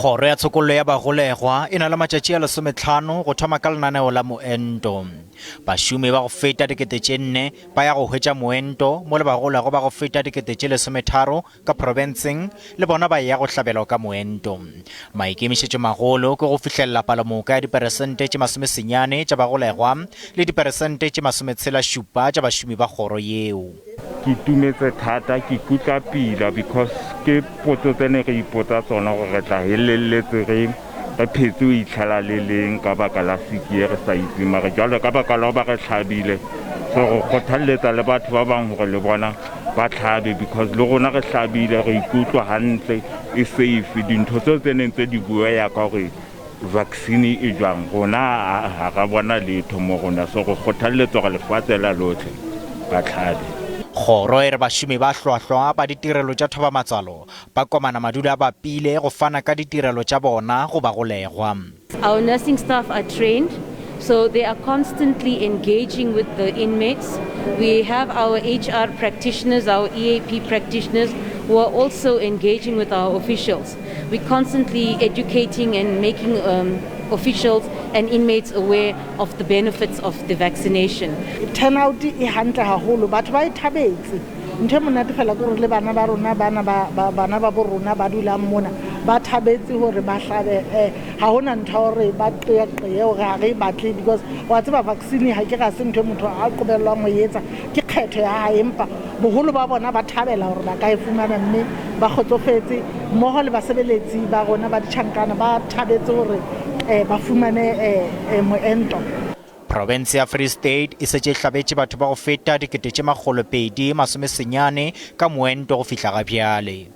Kgoro ya Tshokollo ya Bagolegwa e na le matšatši a lesometlhano go thoma ka lenaneo la moento. Bašomi ba go feta 4000 ba ya go hwetša moento mo le bagolegwa ba go feta 30,000 ka profenseng le bona ba eya go hlabelwa ka moento. Maikemišetšomagolo ke go fihlelela palomoka ya diperesente tše masomesenyane tša bagolegwa le diperesente tše masometshela-šupa tša bašomi ba kgoro yeo. Ke itumetse thata, ke ikutlwa pila because ke potso tse ne re ipotsa tsona gore re tla helelletse re re phetse o itlhela le leng ka baka la siki e re sa itseng mare jwale ka baka la ba re tlhabile so re kgothalletsa le batho ba bang gore le bona ba tlhabe because le rona re hlabile re ikutlwa hantle e safe dintho tseo tse neng tse di bua ya ka gore Vaccine e jwang? Rona ha ra bona letho mo rona, so re kgothalletsa hore lefatshe la lotlhe ba tlhabe. Kgoro e re bašomi ba hlwahlwa ba ditirelo tša thobamatswalo ba komana madulo a bapile go fana ka ditirelo tša bona go bagolegwa. Our nursing staff are trained, so they are constantly engaging with the inmates. We have our HR practitioners, our EAP practitioners who are also engaging with our officials. We're constantly educating and making officials and inmates aware of the benefits of the vaccination. Turnout e hantle haholo, batho ba e thabetse. Ntho e monate fela ke gore le bana ba rona bana ba bana ba bo rona ba dulang mona ba thabetse hore ba hlabe. Ha hona ntho ya hore ba qeaqee hore ha re e batle because wa tseba vaccine ha ke ga se ntho e motho a qobellwang ho e etsa, ke kgetho ya hae empa boholo ba bona ba thabela hore ba ka e fumana mme ba kgotsofetse mmoho le basebeletsi ba rona ba ditjhankana ba thabetse hore ba fumane moento. Profense ya Free State e šetše e hlabetše batho ba go feta 229,000 ka moento go fihla ga bjale.